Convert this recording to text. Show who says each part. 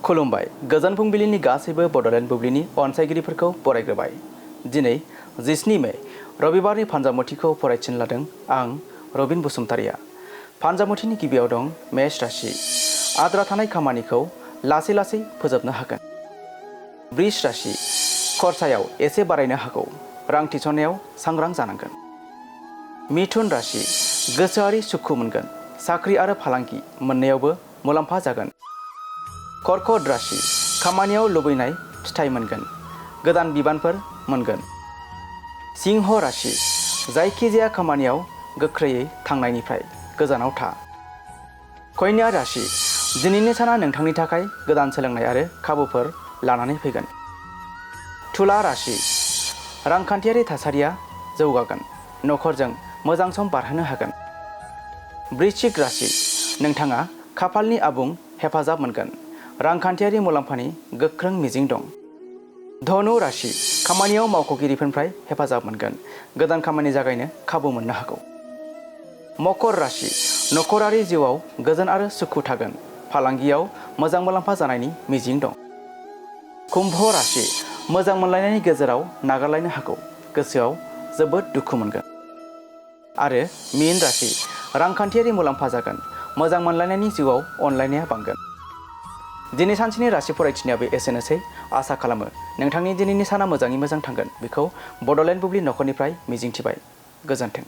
Speaker 1: खुलुमबाय गोजोन फुंबिलिनि गासैबो बड'लेण्ड बुब्लिनि अनसायगिरिफोरखौ बरायग्रोबाय। दिनै 17 मे रबिबारनि फानजामुथिखौ फरायथिन लादों आं रबिन बसुमतारिया। फानजामुथिनि गिबियाव दं मेष राशि। आद्रा थानाय खामानिखौ लासै लासै फोजोबनो हागोन। वृष राशि। खरसायाव एसे बारायनो हागौ। रां थिसननायाव सांग्रां जानांगोन। मिथुन राशि। गोसोआरि सुखु मोनगोन। साख्रि आरो फालांगि मोननायावबो मुलाम्फा जागोन। कर्कट राशि। खामानियाव लुबैनाय फिथाइ मोनगोन। गोदान बिबानफोर मोनगोन। सिंह राशि। जायखिजाया खामानियाव गोख्रैयै थांनायनिफ्राय गोजानाव था। कन्या राशि। दिनैनि साना नोंथांनि थाखाय गोदान सोलोंनाय आरो खाबुफोर लानानै फैगोन। तुला राशि। रांखान्थियारि थासारिया जौगागोन। नखरजों मोजां सम बारहोनो हागोन। वृश्चिक राशि। नोंथाङा खाफालनि आबुं हेफाजाब मोनगोन। रांखान्थियारि मुलाम्फानि गोख्रों मिजिं दं। धनु राशि। खामानियाव मावख'गिरिफोरनिफ्राय हेफाजाब मोनगोन। गोदान खामानि जागायनो खाबु मोननो हागौ। मकर राशि। नखरारि जिउआव गोजोन आरो सुखु थागोन। फालांगियाव मोजां मुलाम्फा जानायनि मिजिं दं। कुम्भ राशि। मोजां मोनलायनायनि गेजेराव नागारलायनो हागौ। गोसोआव जोबोद दुखु मोनगोन। आरो मीन राशि। रांखान्थियारि मुलाम्फा जागोन। मोजां मोनलायनायनि जिउआव अनलायनाया बांगोन। दिनै सानसेनि राशि फरायथिनायाबो एसेनोसै। आसा खालामो नोंथांनि दिनैनि साना मोजाङै मोजां थांगोन बेखौ बड'लेण्ड बुब्लि नखरनिफ्राय मिजिंथिबाय। गोजोन्थों।